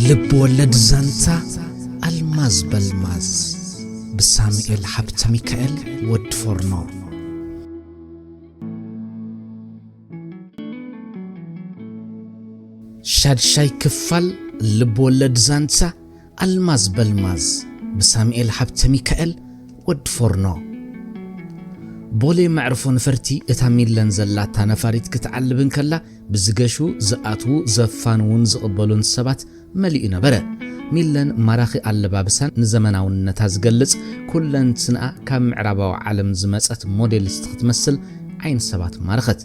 ልብ ወለድ ዛንታ ኣልማዝ በልማዝ ብሳሙኤል ሃብተ ሚካኤል ወዲ ፎርኖ። ሻድሻይ ክፋል ልብ ወለድ ዛንታ ኣልማዝ በልማዝ ብሳሙኤል ሃብተ ሚካኤል ወዲ ፎርኖ። ቦሌ መዕርፎ ነፈርቲ እታ ሚለን ዘላታ ነፋሪት ክትዓልብ እንከላ፣ ብዝገሹ፣ ዝኣትዉ፣ ዘፋንዉን ዝቕበሉን ሰባት መሊኡ ነበረ። ሚለን ማራኺ ኣለባብሳን ንዘመናውነታ ዝገልጽ ኩለንትንኣ ካብ ምዕራባዊ ዓለም ዝመጸት ሞዴሊስት ክትመስል ዓይኒ ሰባት ማረኸት።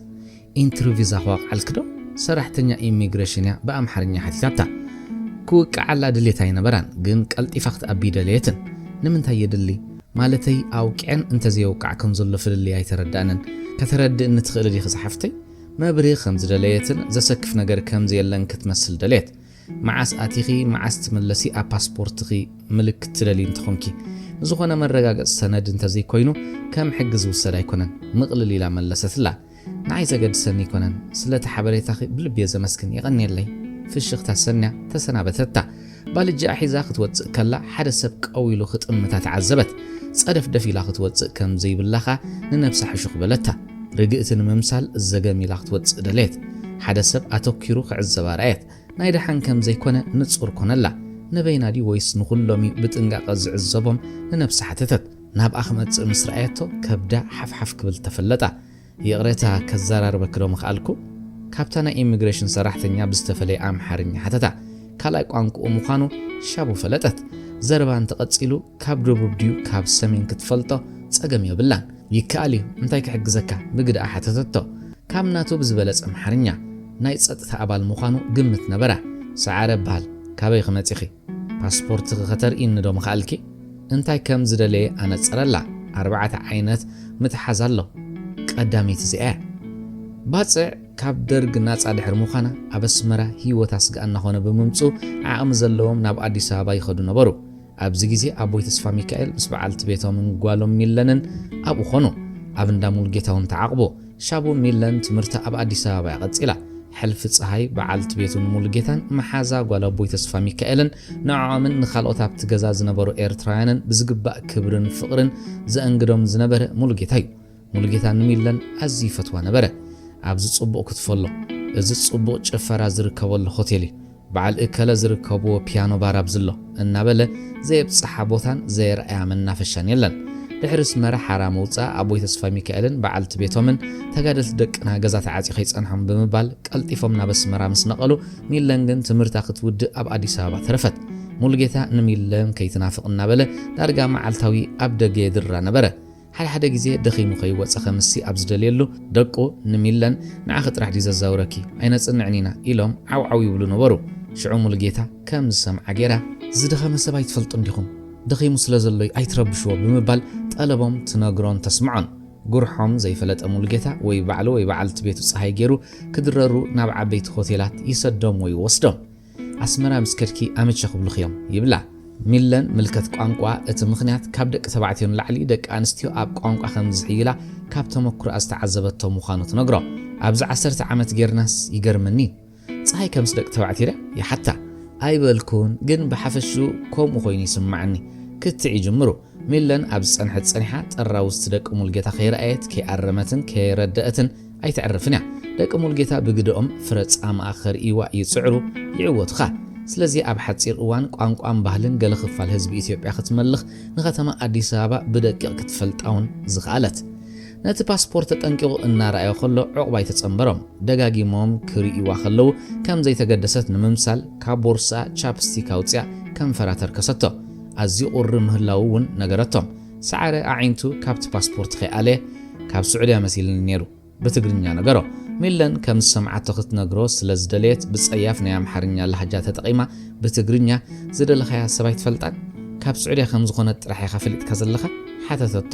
ኢንተርቪው ዛኽዋ ቃልኪ ዶ? ሰራሕተኛ ኢሚግሬሽን እያ ብኣምሓርኛ ሓቲታታ። ክውቅዓላ ድሌት ኣይነበራን፣ ግን ቀልጢፋ ክትኣቢ ደለየትን። ንምንታይ የድሊ? ማለተይ ኣውቅዐን እንተዘየውቃዕ ከም ዘሎ ፍልልይ ኣይተረድኣንን። ከተረድእኒ ትኽእሊ ዲኺ ዝሓፍተይ? መብርሂ ከም ዝደለየትን ዘሰክፍ ነገር ከም ዘየለን ክትመስል ደለየት። መዓስ ኣቲኺ መዓስ ትምለሲ ኣብ ፓስፖርትኺ ምልክት ትደልዪ እንተኾንኪ? ንዝኾነ መረጋገጺ ሰነድ እንተዘይኮይኑ ከም ሕጊ ዝውሰድ ኣይኮነን፣ ምቕልል ኢላ መለሰትላ። ንዓይ ዘገድሰኒ ኣይኮነን፣ ስለቲ ሓበሬታኺ ብልቢ እየ ዘመስግን፣ የቐንየለይ። ፍሽኽታ ሰንያ ተሰናበተታ። ባልጃኣ ሒዛ ክትወጽእ ከላ ሓደ ሰብ ቀው ኢሉ ክጥምታ ተዓዘበት። ጸደፍደፍ ኢላ ክትወጽእ ከም ዘይብላ ኸኣ ንነብሳ ሕሹኽ በለታ። ርግእቲ ንምምሳል ዘገም ኢላ ክትወጽእ ደለየት። ሓደ ሰብ ኣተኲሩ ክዕዘባ ረኣየት። ናይ ደሓን ከም ዘይኮነ ንጹር ኮነላ። ንበይና ድዩ ወይስ ንኹሎም እዩ ብጥንቃቐ ዝዕዘቦም? ንነብሳ ሓተተት። ናብኣ ክመጽእ ምስ ረኣየቶ ከብዳ ሓፍሓፍ ክብል ተፈለጣ። ይቕሬታ ከዘራርበኪ ዶ ምኽኣልኩ? ካብታ ናይ ኢሚግሬሽን ሰራሕተኛ ብዝተፈለየ ኣምሓርኛ ሓተታ። ካልኣይ ቋንቋኡ ምዃኑ ሻቡ ፈለጠት። ዘረባ እንተቐጺሉ ካብ ደቡብ ድዩ ካብ ሰሜን ክትፈልጦ ጸገም የብላን። ይከኣል እዩ፣ እንታይ ክሕግዘካ? ብግድኣ ሓተተቶ። ካብ ናቱ ብዝበለጸ ኣምሓርኛ። ናይ ጸጥታ ኣባል ምዃኑ ግምት ነበራ። ሰዓረ እበሃል። ካበይ ክመጺኺ? ፓስፖርትኺ ከተርእይኒ ዶ ምኽኣልኪ? እንታይ ከም ዝደለየ ኣነጸረላ። ኣርባዕተ ዓይነት ምትሓዝ ኣሎ። ቀዳመይቲ እዚኣ እያ። ባጽዕ ካብ ደርግ ናጻ ድሕሪ ምዃና ኣብ ኣስመራ ህይወታ ስግኣት እናኾነ ብምምጽኡ ዓቕሚ ዘለዎም ናብ ኣዲስ ኣበባ ይኸዱ ነበሩ። ኣብዚ ግዜ ኣቦይ ተስፋ ሚካኤል ምስ በዓልቲ ቤቶምን ጓሎም ሚለንን ኣብኡ ኾኑ። ኣብ እንዳ ሙሉጌታ እውን ተዓቕቡ። ሻቡ ሚለን ትምህርታ ኣብ ኣዲስ ኣበባ እያ ቀጺላ። ሕልፊ ጸሃይ በዓልቲ ቤቱን ሙሉጌታን መሓዛ ጓል ኣቦይ ተስፋ ሚካኤልን ንዕኦምን ንኻልኦት ኣብቲ ገዛ ዝነበሩ ኤርትራውያንን ብዝግባእ ክብርን ፍቕርን ዘእንግዶም ዝነበረ ሙሉጌታ እዩ። ሙሉጌታ ንሚለን ኣዝዩ ይፈትዋ ነበረ። ኣብዚ ጽቡቕ ክትፎ ኣሎ፣ እዚ ጽቡቕ ጭፈራ ዝርከበሉ ሆቴል እዩ፣ በዓል እከለ ዝርከብዎ ፒያኖ ባር ኣብዚ ኣሎ እናበለ ዘየብጽሓ ቦታን ዘየርኣያ መናፈሻን የለን። ድሕሪ ኣስመራ ሓራ ምውጻእ ኣቦይ ተስፋ ሚካኤልን በዓልቲ ቤቶምን ተጋደልቲ ደቅና ገዛ ተዓጽዩ ከይጸንሖም ብምባል ቀልጢፎም ናብ ኣስመራ ምስ ነቐሉ፣ ሚለን ግን ትምህርታ ክትውድእ ኣብ ኣዲስ ኣበባ ተረፈት። ሙሉጌታ ንሚለን ከይትናፍቕ እናበለ ዳርጋ መዓልታዊ ኣብ ደገ የድራ ነበረ። ሓደ ሓደ ግዜ ደኺሙ ከይወጸ ከምሲ ኣብ ዝደልየሉ፣ ደቁ ንሚለን ንዓኺ ጥራሕ ድዩ ዘዛውረኪ? ኣይነጽንዕን ኢና ኢሎም ዓው ዓው ይብሉ ነበሩ። ሽዑ ሙሉጌታ ከም ዝሰምዓ ገይራ፣ ዝደኸመ ሰብ ኣይትፈልጡን ዲኹም? ደኺሙ ስለ ዘሎ'ዩ ኣይትረብሽዎ ብምባል ጠለቦም ትነግሮን ተስምዖን። ጉርሖም ዘይፈለጠ ሙሉጌታ ወይ ባዕሉ ወይ በዓልቲ ቤቱ ጸሃይ ገይሩ ክድረሩ ናብ ዓበይቲ ሆቴላት ይሰዶም ወይ ይወስዶም። ኣስመራ ምስ ከድኪ ኣመቸ ክብሉኺ እዮም ይብላ። ሚለን ምልከት ቋንቋ እቲ ምኽንያት ካብ ደቂ ተባዕትዮ ንላዕሊ ደቂ ኣንስትዮ ኣብ ቋንቋ ከም ዝሕይላ ካብ ተመኩሮኣ ዝተዓዘበቶ ምዃኑ ትነግሮ። ኣብዚ ዓሰርተ ዓመት ጌርናስ ይገርመኒ። ጸሃይ ከምስ ደቂ ተባዕትዮ ድያ? ይሓታ። ኣይበልኩን፣ ግን ብሓፈሽኡ ከምኡ ኮይኑ ይስምዓኒ። ክትዕ ይጅምሩ። ሚለን ኣብ ዝጸንሐት ጸኒሓ ጠራውዝቲ ደቂ ሙሉጌታ ከይረኣየት፣ ከይኣረመትን ከየረደአትን ኣይተዕርፍን እያ። ደቂ ሙሉጌታ ብግደኦም ፍረ ጻማኣ ከርእይዋ ይጽዕሩ፣ ይዕወቱኻ። ስለዚ ኣብ ሓጺር እዋን ቋንቋን ባህልን ገለ ክፋል ህዝቢ ኢትዮጵያ ክትመልኽ ንከተማ ኣዲስ ኣበባ ብደቂቕ ክትፈልጣ እውን ዝኸኣለት። ነቲ ፓስፖርት ተጠንቂቑ እናረኣዮ ከሎ ዑቕባ ኣይተጸንበሮም። ደጋጊሞም ክርእይዋ ከለዉ ከም ዘይተገደሰት ንምምሳል ካብ ቦርስኣ ቻፕስቲክ ኣውጺኣ ከንፈራ ተርከሰቶ። ኣዝዩ ቁሪ ምህላዉ እውን ነገረቶም። ሰዓረ ኣዒንቱ ካብቲ ፓስፖርት ከይኣለየ፣ ካብ ስዑድያ መሲልኒ ነይሩ፣ ብትግርኛ ነገሮ። ሚለን ከም ዝሰምዓቶ ክትነግሮ ስለ ዝደለየት ብጸያፍ ናይ ኣምሓርኛ ላህጃ ተጠቒማ ብትግርኛ፣ ዝደለኻያ ሰብ ኣይትፈልጣን? ካብ ስዑድያ ከም ዝኾነት ጥራሕ ኢኻ ፈሊጥካ ዘለኻ? ሓተተቶ።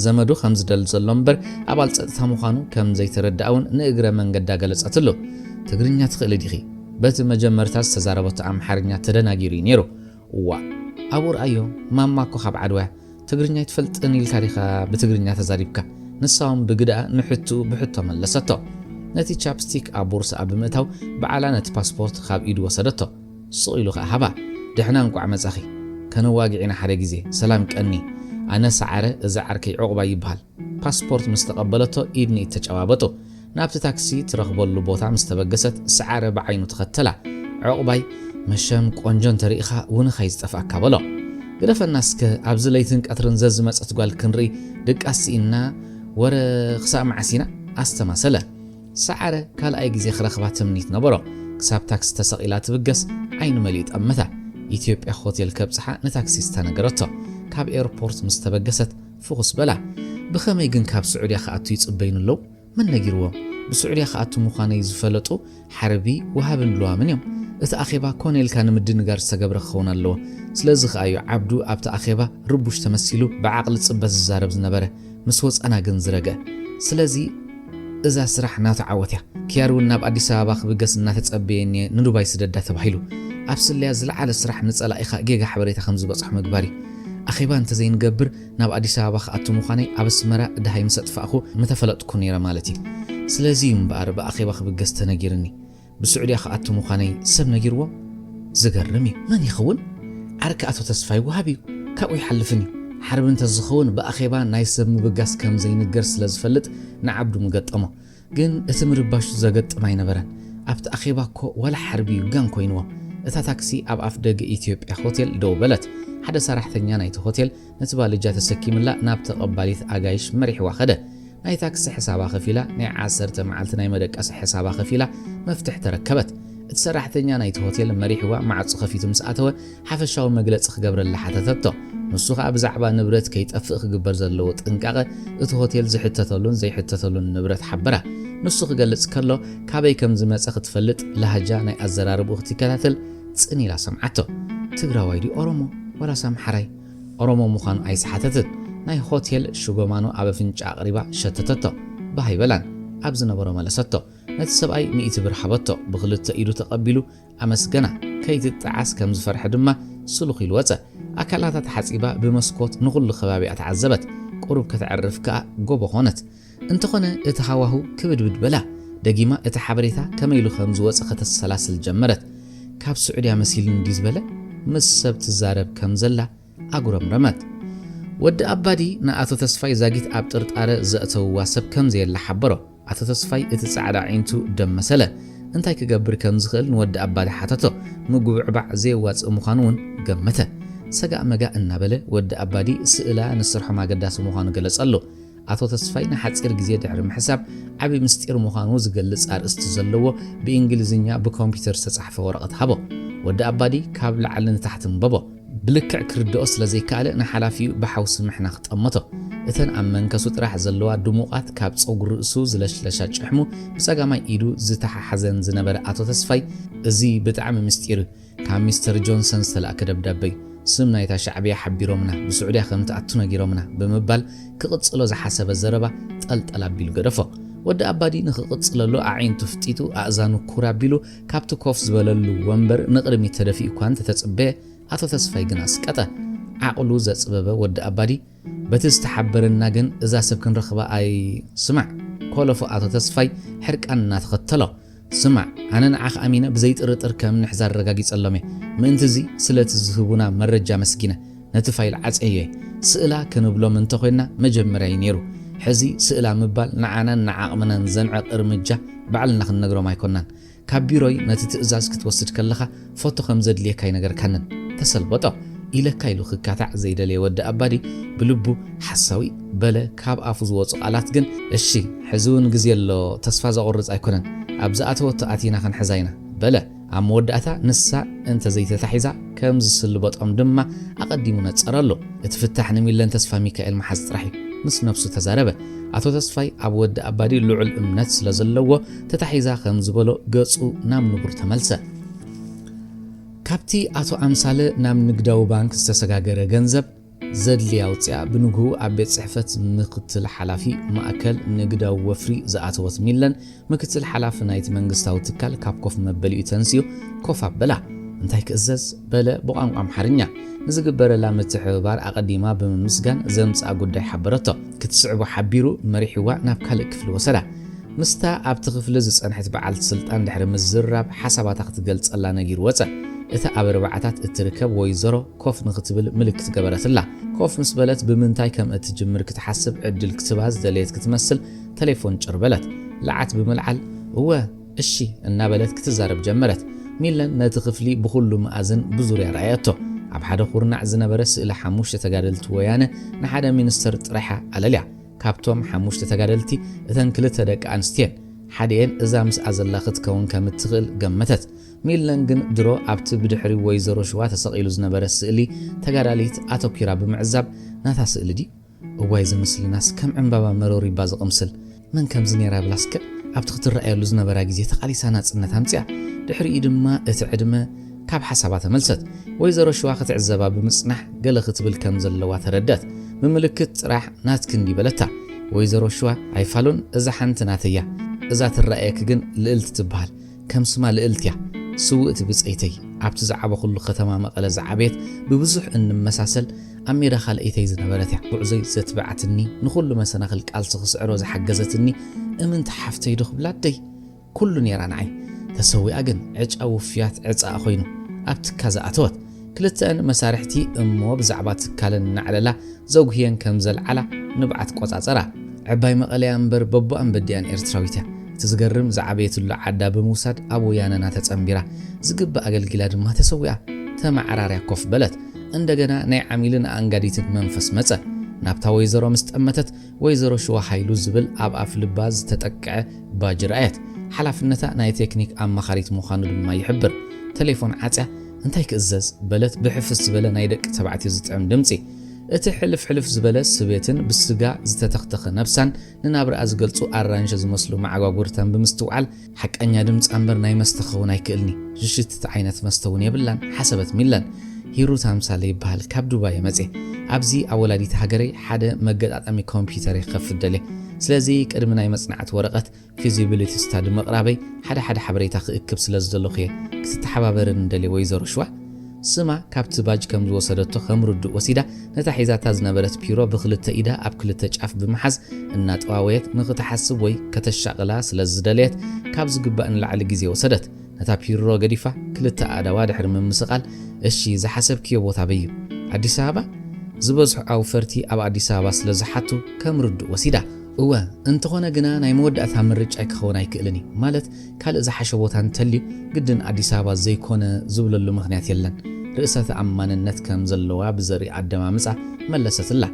ዘመዱ ከም ዝደሊ ዘሎ እምበር ኣባል ጸጥታ ምዃኑ ከም ዘይተረድኣ እውን ንእግረ መንገዳ ገለጸትሉ። ትግርኛ ትኽእሊ ዲኺ? በቲ መጀመርታ ዝተዛረበቶ ኣምሓርኛ ተደናጊሩ እዩ ነይሩ። እዋእ፣ ኣብኡ ርኣዮ፣ ማማ እኮ ካብ ዓድዋ እያ። ትግርኛ ኣይትፈልጥን ኢልካ ዲኻ ብትግርኛ ተዛሪብካ? ንሳ እውን ብግደኣ ንሕትኡ ብሕቶ መለሰቶ። ነቲ ቻፕስቲክ ኣብ ቦርስኣ ብምእታው ባዕላ ነቲ ፓስፖርት ካብ ኢዱ ወሰደቶ። ስቕ ኢሉ ኸኣ ሃባ። "ደሕና እንቋዕ መጻኺ። ከነዋግዕ ኢና ሓደ ግዜ። ሰላም ቀኒ። ኣነ ሰዓረ፣ እዚ ዓርከይ ዑቕባይ ይበሃል።" ፓስፖርት ምስ ተቐበለቶ ኢድ ንኢድ ተጨባበጡ። ናብቲ ታክሲ ትረኽበሉ ቦታ ምስ ተበገሰት ሰዓረ ብዓይኑ ተኸተላ። ዑቕባይ፣ "መሸም ቆንጆ እንተርኢኻ ውንኻ እዩ ዝጠፍኣካ" በሎ። "ግደፈና እስከ፣ ኣብዚ ለይትን ቀትርን ዘዝመጸት ጓል ክንርኢ ድቃስ ስኢንና፣ ወረ ክሳብ መዓስ ኢና?" ኣስተማሰለ። ሰዓረ ካልኣይ ግዜ ክረኽባ ትምኒት ነበሮ። ክሳብ ታክሲ ተሰቒላ ትብገስ ዓይኑ መሊኡ ጠመታ። ኢትዮጵያ ሆቴል ከብጽሓ ንታክሲስታ ነገረቶ። ካብ ኤርፖርት ምስ ተበገሰት ፍኹስ በላ። ብኸመይ ግን ካብ ስዑድያ ክኣቱ ይጽበዩኒ ኣለዉ? መን ነጊርዎም? ብስዑድያ ክኣቱ ምዃነይ ዝፈለጡ ሓርቢ ወሃብን ልዋምን እዮም። እቲ ኣኼባ ኮነ ኢልካ ንምድንጋር ዝተገብረ ክኸውን ኣለዎ። ስለዚ ከኣ እዩ ዓብዱ ኣብቲ ኣኼባ ርቡሽ ተመሲሉ ብዓቕሊ ጽበት ዝዛረብ ዝነበረ፣ ምስ ወጻና ግን ዝረግአ። ስለዚ እዛ ስራሕ ናቱ ዓወት እያ። ኪያር እውን ናብ ኣዲስ ኣበባ ክብገስ እናተጸበየኒ እየ፣ ንዱባይ ስደዳ ተባሂሉ። ኣብ ስለያ ዝለዓለ ስራሕ ንጸላኢኻ ጌጋ ሓበሬታ ከም ዝበጽሖ ምግባር እዩ። ኣኼባ እንተዘይንገብር ናብ ኣዲስ ኣበባ ክኣቱ ምዃነይ ኣብ ኣስመራ ደሃይ ምስ ኣጥፋእኹ ምተፈለጥኩ ነይረ ማለት እዩ። ስለዚ እዩ እምበኣር ብኣኼባ ክብገስ ተነጊርኒ። ብስዑድያ ክኣቱ ምዃነይ ሰብ ነጊርዎም? ዝገርም እዩ። መን ይኸውን? ዓርኪ ኣቶ ተስፋይ ወሃብ እዩ። ካብኡ ይሓልፍን እዩ። ሓርቢ እንተዝኸውን ብኣኼባ ናይ ሰብ ምብጋስ ከም ዘይንገር ስለ ዝፈልጥ ንዓብዱ ምገጠሞ። ግን እቲ ምርባሹ ዘገጥም ኣይነበረን። ኣብቲ ኣኼባ እኮ ዋላ ሓርቢ እዩ ጋን ኮይንዎ። እታ ታክሲ ኣብ ኣፍ ደገ ኢትዮጵያ ሆቴል ደው በለት። ሓደ ሰራሕተኛ ናይቲ ሆቴል ነቲ ባልጃ ተሰኪምላ ናብ ተቐባሊት ኣጋይሽ መሪሕዋ ኸደ። ናይ ታክሲ ሕሳባ ከፊላ ናይ ዓሰርተ መዓልቲ ናይ መደቀሲ ሕሳባ ከፊላ መፍትሕ ተረከበት። እቲ ሰራሕተኛ ናይቲ ሆቴል መሪሕዋ ማዕጾ ከፊቱ ምስ ኣተወ ሓፈሻዊ መግለጺ ክገብረላ ሓተተቶ። ንሱ ኸኣ ብዛዕባ ንብረት ከይጠፍእ ክግበር ዘለዎ ጥንቃቐ፣ እቲ ሆቴል ዝሕተተሉን ዘይሕተተሉን ንብረት ሓበራ። ንሱ ክገልጽ ከሎ ካበይ ከም ዝመጸ ክትፈልጥ ላህጃ ናይ ኣዘራርብኡ ክትከታተል ጽን ኢላ ሰምዓቶ። ትግራዋይ ድዩ ኦሮሞ ዋላስ ኣምሓራይ? ኦሮሞ ምዃኑ ኣይሰሓተትን። ናይ ሆቴል ሽጎማኖ ኣብ ኣፍንጫ ኣቕሪባ ሸተተቶ። ባህ ኣይበላን። ኣብ ዝነበሮ መለሰቶ። ነቲ ሰብኣይ ሚእቲ ብር ሃበቶ። ብኽልተ ኢዱ ተቐቢሉ ኣመስገና። ከይትጠዓስ ከም ዝፈርሐ ድማ ስሉኽ ኢሉ ወጸ። ኣካላታ ተሓጺባ ብመስኮት ንኹሉ ከባቢኣ ተዓዘበት። ቁሩብ ከተዕርፍ ከኣ ጎቦ ኾነት። እንተኾነ እቲ ሃዋሁ ክብድብድ በላ። ደጊማ እቲ ሓበሬታ ከመይ ኢሉ ከም ዝወጸ ከተሰላስል ጀመረት። ካብ ስዑድያ መሲሉኒ ድዩ ዝበለ? ምስ ሰብ ትዛረብ ከም ዘላ ኣጉረምረመት። ወዲ ኣባዲ ንኣቶ ተስፋይ ዛጊት ኣብ ጥርጣረ ዘእተውዋ ሰብ ከም ዘየለ ሓበሮ። ኣቶ ተስፋይ እቲ ጻዕዳ ኣዒንቱ ደም መሰለ። እንታይ ክገብር ከም ዝኽእል ንወዲ ኣባዲ ሓተቶ። ምጉብዕባዕ ዘየዋጽእ ምዃኑ እውን ገመተ። ሰጋእ መጋእ እናበለ ወዲ ኣባዲ ስእላ ንስርሖም ኣገዳሲ ምዃኑ ገለጸሉ። ኣቶ ተስፋይ ንሓጺር ግዜ ድሕሪ ምሕሳብ፣ ዓቢ ምስጢር ምዃኑ ዝገልጽ ኣርእስቲ ዘለዎ ብእንግሊዝኛ ብኮምፒውተር ዝተጻሕፈ ወረቐት ሃቦ። ወዲ ኣባዲ ካብ ላዕሊ ንታሕቲ ኣንበቦ። ብልክዕ ክርድኦ ስለ ዘይከኣለ ንሓላፊኡ ብሓውሲ ምሕናኽ ጠመቶ። እተን ኣብ መንከሱ ጥራሕ ዘለዋ ድሙቓት ካብ ጸጉሪ ርእሱ ዝለሽለሻ ጭሕሙ ብጸጋማይ ኢዱ ዝተሓሓዘን ዝነበረ ኣቶ ተስፋይ፣ "እዚ ብጣዕሚ ምስጢር እዩ። ካብ ሚስተር ጆንሰን ዝተላእከ ደብዳበ እዩ። ስም ናይታ ሻዕብያ ሓቢሮምና፣ ብስዑድያ ከም ትኣቱ ነጊሮምና" ብምባል ክቕጽሎ ዝሓሰበ ዘረባ ጠልጠል ኣቢሉ ገደፎ። ወዲ ኣባዲ ንኽቕጽለሉ ኣዒንቱ ፍጢጡ ኣእዛኑ ኩር ኣቢሉ ካብቲ ኮፍ ዝበለሉ ወንበር ንቕድሚት ተደፊኡ እኳ እንተተጽበየ፣ ኣቶ ተስፋይ ግን ኣስቀጠ። ዓቕሉ ዘጽበበ ወዲ ኣባዲ፣ "በቲ ዝተሓበረና ግን እዛ ሰብ ክንረኽባ ኣይ-" ስማዕ፣ ኮለፎ ኣቶ ተስፋይ ሕርቃን እናተኸተሎ። "ስማዕ፣ ኣነ ንዓኻ ኣሚነ ብዘይጥርጥር ከም ንሕዛ ኣረጋጊጸሎም እየ። ምእንቲ እዚ ስለቲ ዝህቡና መረጃ ኣመስጊነ ነቲ ፋይል ዓጽየዮ እየ። ስእላ ክንብሎም እንተኾይንና መጀመርያ እዩ ነይሩ። ሕዚ ስእላ ምባል ንዓናን ንዓቕምናን ዘንዕቕ እርምጃ ባዕልና ክንነግሮም ኣይኮንናን። ካብ ቢሮይ ነቲ ትእዛዝ ክትወስድ ከለኻ ፎቶ ከም ዘድልየካ ኣይነገርካንን። ተሰልበጦ" ኢለካ ኢሉ ክካታዕ ዘይደለየ ወዲ ኣባዲ ብልቡ "ሓሳዊ" በለ። ካብ ኣፉ ዝወጹ ቃላት ግን "እሺ፣ ሕዚ እውን ግዜ ኣሎ፣ ተስፋ ዘቑርጽ ኣይኮነን። ኣብ ዝኣተወቶ ኣቲና ክንሕዛ ኢና" በለ። ኣብ መወዳእታ ንሳ እንተ ዘይተታሒዛ ከም ዝስልበጦም ድማ ኣቐዲሙ ነጸረሉ። እቲ ፍታሕ ንሚለን ተስፋ ሚካኤል ምሓዝ ጥራሕ እዩ፣ ምስ ነብሱ ተዛረበ። ኣቶ ተስፋይ ኣብ ወዲ ኣባዲ ልዑል እምነት ስለ ዘለዎ፣ ተታሒዛ ከም ዝበሎ ገጹ ናብ ንቡር ተመልሰ። ካብቲ ኣቶ ኣምሳለ ናብ ንግዳዊ ባንክ ዝተሰጋገረ ገንዘብ ዘድልያ ኣውጺኣ ብንግሁ ኣብ ቤት ጽሕፈት ምክትል ሓላፊ ማእከል ንግዳዊ ወፍሪ ዝኣተወት ሚለን፣ ምክትል ሓላፊ ናይቲ መንግስታዊ ትካል ካብ ኮፍ መበሊኡ ተንሲኡ ኮፍ ኣበላ። "እንታይ ክእዘዝ?" በለ ብቋንቋ ኣምሓርኛ። ንዝግበረላ ምትሕብባር ኣቐዲማ ብምምስጋን ዘምጽኣ ጉዳይ ሓበረቶ። ክትስዕቦ ሓቢሩ መሪሕዋ ናብ ካልእ ክፍሊ ወሰዳ። ምስታ ኣብቲ ክፍሊ ዝጸንሐት በዓልቲ ስልጣን ድሕሪ ምዝርራብ ሓሳባታ ክትገልጸላ ነጊሩ ወጸ። እታ ኣብ ኣርባዓታት እትርከብ ወይዘሮ ኮፍ ንኽትብል ምልክት ገበረትላ። ኮፍ ምስ በለት ብምንታይ ከም እትጅምር ክትሓስብ ዕድል ክትህባ ዝደለየት ክትመስል ተሌፎን ጭር በለት። ለዓት ብምልዓል፣ "እወ፣ እሺ" እናበለት ክትዛረብ ጀመረት። ሚለን ነቲ ክፍሊ ብኹሉ መኣዝን ብዙርያ ረኣየቶ። ኣብ ሓደ ኩርናዕ ዝነበረ ስእሊ ሓሙሽተ ተጋደልቲ ወያነ ንሓደ ሚኒስተር ጥራሓ ኣለልያ። ካብቶም ሓሙሽተ ተጋደልቲ እተን ክልተ ደቂ ኣንስትዮን ሓዲኤን እዛ ምስኣ ዘላ ክትከውን ከም እትኽእል ገመተት። ሚለን ግን ድሮ ኣብቲ ብድሕሪ ወይዘሮ ሽዋ ተሰቒሉ ዝነበረ ስእሊ ተጋዳሊት ኣተኲራ ብምዕዛብ፣ "ናታ ስእሊ ድዩ? እዋይ፣ እዚ ምስልናስ ከም ዕምባባ መሮሪባ ዝቕምስል። መን ከምዚ ነይራ?" ብላ እስከ ኣብቲ ክትረኣየሉ ዝነበራ ግዜ ተቓሊሳ ናጽነት ኣምጺኣ። ድሕሪኡ ድማ እቲ ዕድመ ካብ ሓሳባ ተመልሰት። ወይዘሮ ሽዋ ክትዕዘባ ብምጽናሕ ገለ ክትብል ከም ዘለዋ ተረደት። ብምልክት ጥራሕ "ናትኪ እንዲ" በለታ። ወይዘሮ ሽዋ፣ "ኣይፋሉን፣ እዛ ሓንቲ ናተይ እያ። እዛ ትረኣየኪ ግን ልእልቲ ትበሃል። ከም ስማ ልእልቲ እያ። ስውእቲ ብጸይተይ፣ ኣብቲ ዝዓበኹሉ ከተማ መቐለ ዝዓበየት፣ ብብዙሕ እንመሳሰል፣ ኣብ ሜዳ ካልኣይተይ ዝነበረት እያ። ጉዕዞይ ዘትበዓትኒ፣ ንኹሉ መሰናኽል ቃልሲ ክስዕሮ ዝሓገዘትኒ እምንቲ ሓፍተይ ዶ ክብላ ኣደይ?" ኩሉ ነይራ ንዓይ። ተሰዊኣ ግን ዕጫ ውፉያት ዕጻኣ ኮይኑ ኣብ ትካዘ ኣተወት። ክልተአን መሳርሕቲ እሞ ብዛዕባ ትካለን እናዕለላ ዘጉህየን ከም ዘልዓላ ንብዓት ቆጻጸራ። ዕባይ መቐለያ እምበር በቦኣን በዲኣን ኤርትራዊት እያ። እቲ ዝገርም ዝዓበየትሉ ዓዳ ብምውሳድ ኣብ ወያነና ተጸንቢራ፣ ዝግባእ ኣገልጊላ ድማ ተሰዊኣ። ተመዓራርያ ኮፍ በለት። እንደገና ናይ ዓሚልን ኣኣንጋዲትን መንፈስ መጸ። ናብታ ወይዘሮ ምስ ጠመተት፣ "ወይዘሮ ሽዋ ሃይሉ" ዝብል ኣብ ኣፍ ልባ ዝተጠቅዐ ባጅ ረኣየት። ሓላፍነታ ናይ ቴክኒክ ኣማኻሪት ምዃኑ ድማ ይሕብር። ተሌፎን ዓጽያ፣ "እንታይ ክእዘዝ?" በለት ብሕፍስ ዝበለ ናይ ደቂ ተባዕትዮ ዝጥዕም ድምጺ። እቲ ሕልፍ ሕልፍ ዝበለ ስቤትን ብስጋ ዝተተኽተኸ ነብሳን ንናብራኣ ዝገልጹ ኣራንሸ ዝመስሉ መዓጓጉርታን ብምስትውዓል፣ "ሓቀኛ ድምጻ እምበር ናይ መስተ ክኸውን ኣይክእልኒ። ዝሽትት ዓይነት መስተ እውን የብላን" ሓሰበት ሚለን። "ሂሩት ኣምሳለ ይበሃል፣ ካብ ዱባይ እየ መጽየ። ኣብዚ ኣብ ወላዲት ሃገረይ ሓደ መገጣጠሚ ኮምፒውተር ክኸፍት ደልየ። ስለዚ ቅድሚ ናይ መጽናዕቲ ወረቐት ፊዚቢሊቲ ስታዲ ምቕራበይ ሓደ ሓደ ሓበሬታ ክእክብ ስለ ዝደለኹ እየ ክትተሓባበርኒ ደልየ ወይዘሮ ሽዋ?" ስማ ካብቲ ባጅ ከም ዝወሰደቶ ከም ርዱእ ወሲዳ፣ ነታ ሒዛታ ዝነበረት ፒሮ ብኽልተ ኢዳ ኣብ ክልተ ጫፍ ብምሓዝ እናጠዋወየት ንኽትሓስብ ወይ ከተሻቕላ ስለ ዝደለየት፣ ካብ ዝግባእ ንላዕሊ ግዜ ወሰደት። ነታ ፒሮ ገዲፋ ክልተ ኣእዳዋ ድሕሪ ምምስቓል፣ "እሺ፣ ዝሓሰብክዮ ቦታ በዩ? ኣዲስ ኣበባ?" ዝበዝሑ ኣውፈርቲ ኣብ ኣዲስ ኣበባ ስለ ዝሓቱ ከም ርዱእ ወሲዳ። "እወ፣ እንተኾነ ግና ናይ መወዳእታ ምርጫይ ክኸውን ኣይክእልን እዩ። ማለት፣ ካልእ ዝሓሸ ቦታ እንተልዩ፣ ግድን ኣዲስ ኣበባ ዘይኮነ ዝብለሉ ምኽንያት የለን።" ርእሰ ተኣማንነት ከም ዘለዋ ብዘርኢ ኣደማምጻ መለሰትላ።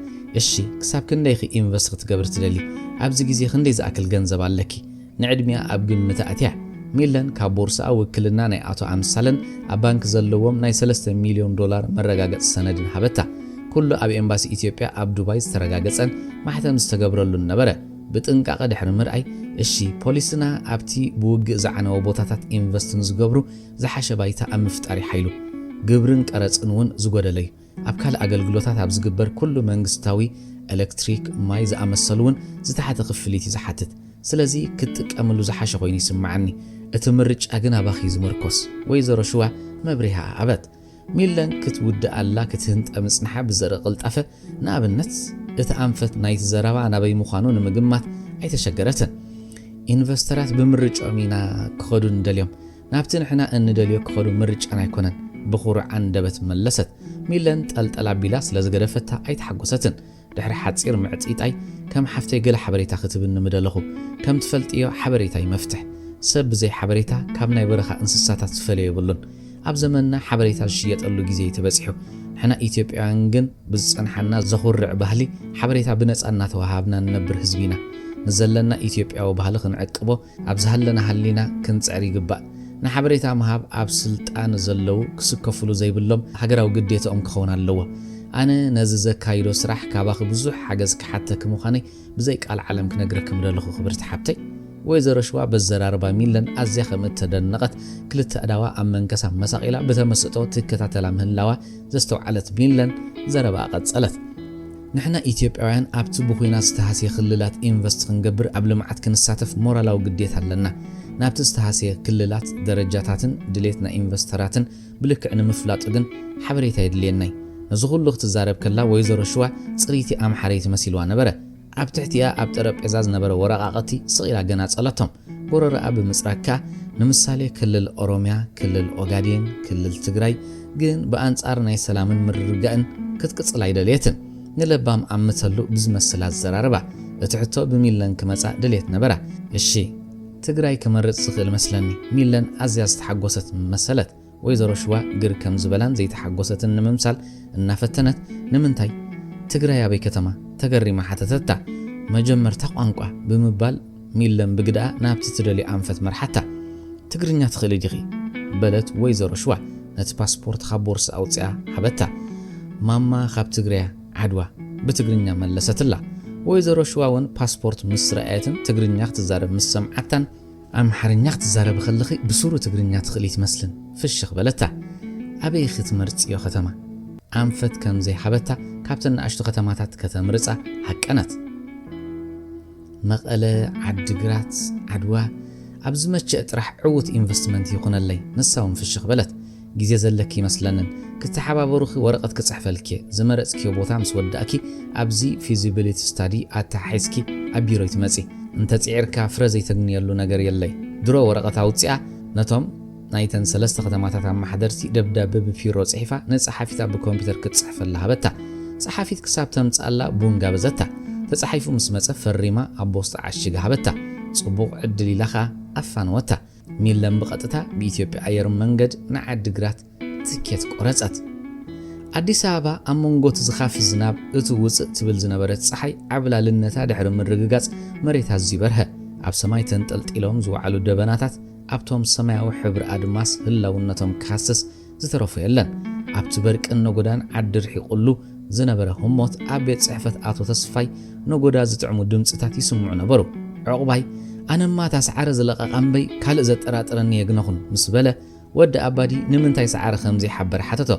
"እሺ፣ ክሳብ ክንደይኺ ኢንቨስት ክትገብሪ ትደሊ? ኣብዚ ግዜ ክንደይ ዝኣክል ገንዘብ ኣለኪ?" ንዕድሚኣ ኣብ ግምት ኣእትያ። ሚለን ካብ ቦርስኣ ውክልና ናይ ኣቶ ኣምሳለን ኣብ ባንክ ዘለዎም ናይ ሰለስተ ሚልዮን ዶላር መረጋገጺ ሰነድን ሃበታ። ኩሉ ኣብ ኤምባሲ ኢትዮጵያ ኣብ ዱባይ ዝተረጋገጸን ማሕተም ዝተገብረሉን ነበረ። ብጥንቃቐ ድሕሪ ምርኣይ፣ "እሺ፣ ፖሊስና ኣብቲ ብውግእ ዝዓነወ ቦታታት ኢንቨስት ንዝገብሩ ዝሓሸ ባይታ ኣብ ምፍጣር ይሓይሉ። ግብርን ቀረጽን እውን ዝጎደለ እዩ። ኣብ ካልእ ኣገልግሎታት ኣብ ዝግበር ኩሉ መንግስታዊ፣ ኤሌክትሪክ፣ ማይ ዝኣመሰሉ እውን ዝተሓተ ክፍሊት እዩ ዝሓትት። ስለዚ ክትጥቀምሉ ዝሓሸ ኮይኑ ይስምዓኒ። እቲ ምርጫ ግን ኣባኺ እዩ ዝምርኮስ።" ወይዘሮ ሽዋ መብሪሃ ኣበት። ሚለን ክትውድኣላ ክትህንጠ ምጽንሓ ብዘርኢ ቅልጣፈ፣ ንኣብነት፣ እቲ ኣንፈት ናይቲ ዘረባ ናበይ ምዃኑ ንምግማት ኣይተሸገረትን። "ኢንቨስተራት ብምርጫኦም ኢና ክኸዱ እንደልዮም። ናብቲ ንሕና እንደልዮ ክኸዱ ምርጫና ኣይኮነን።" ብኹሩዕ ኣንደበት መለሰት። ሚለን ጠልጠል ኣቢላ ስለ ዝገደፈታ ኣይተሓጎሰትን። ድሕሪ ሓጺር ምዕጢጣይ፣ "ከም ሓፍተይ ገለ ሓበሬታ ክትብኒ ምደለኹ። ከም ትፈልጥዮ፣ ሓበሬታ እዩ መፍትሕ። ሰብ ብዘይ ሓበሬታ ካብ ናይ በረኻ እንስሳታት ዝፈልዮ የብሉን። ኣብ ዘመንና ሓበሬታ ዝሽየጠሉ ግዜ እዩ ተበጺሑ። ንሕና ኢትዮጵያውያን ግን ብዝጸንሓና ዘኹርዕ ባህሊ፣ ሓበሬታ ብነጻ እናተወሃብና ንነብር ህዝቢ ኢና። ንዘለና ኢትዮጵያዊ ባህሊ ክንዕቅቦ ኣብ ዝሃለና ሃሊና ክንጽዕር ይግባእ። ንሓበሬታ ምሃብ ኣብ ስልጣን ዘለዉ ክስከፍሉ ዘይብሎም ሃገራዊ ግዴታኦም ክኸውን ኣለዎ። ኣነ ነዚ ዘካይዶ ስራሕ ካባኺ ብዙሕ ሓገዝ ክሓተኪ ምዃነይ ብዘይ ቃል ዓለም ክነግረኪ ምደለኹ ክብርቲ ሓብተይ።" ወይዘሮ ሽዋ በዘራርባ ሚለን ኣዝያ ከም እተደነቐት ክልተ ኣእዳዋ ኣብ መንከሳ መሳቒላ ብተመስጦ ትከታተላ ምህላዋ ዘስተውዓለት ሚለን ዘረባኣ ቀጸለት። "ንሕና ኢትዮጵያውያን ኣብቲ ብኹናት ዝተሃስየ ክልላት ኢንቨስት ክንገብር፣ ኣብ ልምዓት ክንሳተፍ ሞራላዊ ግዴታ ኣለና። ናብቲ ዝተሃስየ ክልላት ደረጃታትን ድሌት ናይ ኢንቨስተራትን ብልክዕ ንምፍላጡ ግን ሓበሬታ የድልየና እዩ።" ነዚ ኩሉ ክትዛረብ ከላ ወይዘሮ ሽዋ ጽርይቲ ኣምሓረይቲ መሲልዋ ነበረ። ኣብ ትሕቲኣ ኣብ ጠረጴዛ ዝነበረ ወረቓቕቲ ስቕ ኢላ ገናጸለቶም። ጎረሮኣ ብምጽራግ ከኣ፣ ንምሳሌ ክልል ኦሮምያ፣ ክልል ኦጋዴን፣ ክልል ትግራይ ግን ብኣንጻር ናይ ሰላምን ምርግጋእን ክትቅጽል ኣይደለየትን። ንለባም ኣምተሉ ብዝመስል ኣዘራርባ እቲ ሕቶ ብሚለን ክመጻ ድልየት ነበራ። እሺ ትግራይ ክመርጽ ዝኽእል መስለኒ። ሚለን ኣዝያ ዝተሓጎሰት መሰለት። ወይዘሮ ሽዋ ግር ከም ዝበላን ዘይተሓጎሰትን ንምምሳል እናፈተነት ንምንታይ ትግራይ ኣበይ ከተማ ተገሪማ ሓተተታ። መጀመርታ ቋንቋ ብምባል ሚለን ብግድኣ ናብቲ ትደልዮ ኣንፈት መርሓታ። ትግርኛ ትኽእሊ ዲኺ? በለት ወይዘሮ ሽዋ ነቲ ፓስፖርት ካብ ቦርሳ ኣውፂኣ ሃበታ። ማማ ካብ ትግርያ ዓድዋ ብትግርኛ መለሰትላ። ወይዘሮ ሽዋ እውን ፓስፖርት ምስ ረኣየትን ትግርኛ ክትዛረብ ምስ ሰምዓታን ኣምሓርኛ ክትዛረቢ ከለኺ ብሱሩ ትግርኛ ትኽእሊ ትመስልን ፍሽኽ በለታ። ኣበይ ክትመርፅዮ ከተማ? ኣንፈት ከም ዘይሃበታ ካብተን ንኣሽቱ ከተማታት ከተምርፃ ሃቀነት። መቐለ፣ ዓድግራት፣ ዓድዋ ኣብ ዝመቸእ ጥራሕ ዕዉት ኢንቨስትመንት ይኹነለይ። ንሳ እውን ፍሽኽ በለት። ግዜ ዘለኪ ይመስለንን። ክተሓባበሩኺ ወረቐት ክጽሕፈልኪ እየ። ዝመረጽክዮ ቦታ ምስ ወዳእኪ ኣብዚ ፊዚቢሊቲ ስታዲ ኣተሓሒዝኪ ኣብ ቢሮይ ትመጺ። እንተጺዒርካ ፍረ ዘይተግንየሉ ነገር የለይ። ድሮ ወረቐት ኣውጺኣ ነቶም ናይተን ሰለስተ ከተማታት ኣመሓደርቲ ደብዳበ ብፒሮ ጽሒፋ ንጸሓፊታ ብኮምፒተር ክትጽሕፈላ ሃበታ። ጸሓፊት ክሳብ ተምጽኣላ ቡን ጋበዘታ። ተጻሒፉ ምስ መጸ ፈሪማ ኣብ ቦስጣ ዓሺጋ ሃበታ። ጽቡቕ ዕድል ኢላ ኸኣ ኣፋነወታ። ሚለን ብቐጥታ ብኢትዮጵያ ኣየር መንገድ ንዓዲግራት ትኬት ቆረጸት። ኣዲስ ኣበባ ኣብ መንጎ እቲ ዝኻፊ ዝናብ እቱ ውጽእ ትብል ዝነበረት ጸሓይ ዓብላልነታ ድሕሪ ምርግጋጽ መሬት ኣዝዩ በርሀ። ኣብ ሰማይ ተንጠልጢሎም ዝወዓሉ ደበናታት ኣብቶም ሰማያዊ ሕብሪ ኣድማስ ህላውነቶም ክሃስስ ዝተረፎ የለን። ኣብቲ በርቅን ነጎዳን ዓዲ ርሒቑሉ ዝነበረ ህሞት ኣብ ቤት ጽሕፈት ኣቶ ተስፋይ ነጎዳ ዝጥዕሙ ድምጽታት ይስምዑ ነበሩ። ዑቕባይ፣ ኣነማ እታ ሰዓረ ዝለቐቓ እምበይ ካልእ ዘጠራጥረኒ የግነኹን ምስ በለ፣ ወዲ ኣባዲ ንምንታይ ሰዓረ ከም ዘይሓበረ ሓተቶ።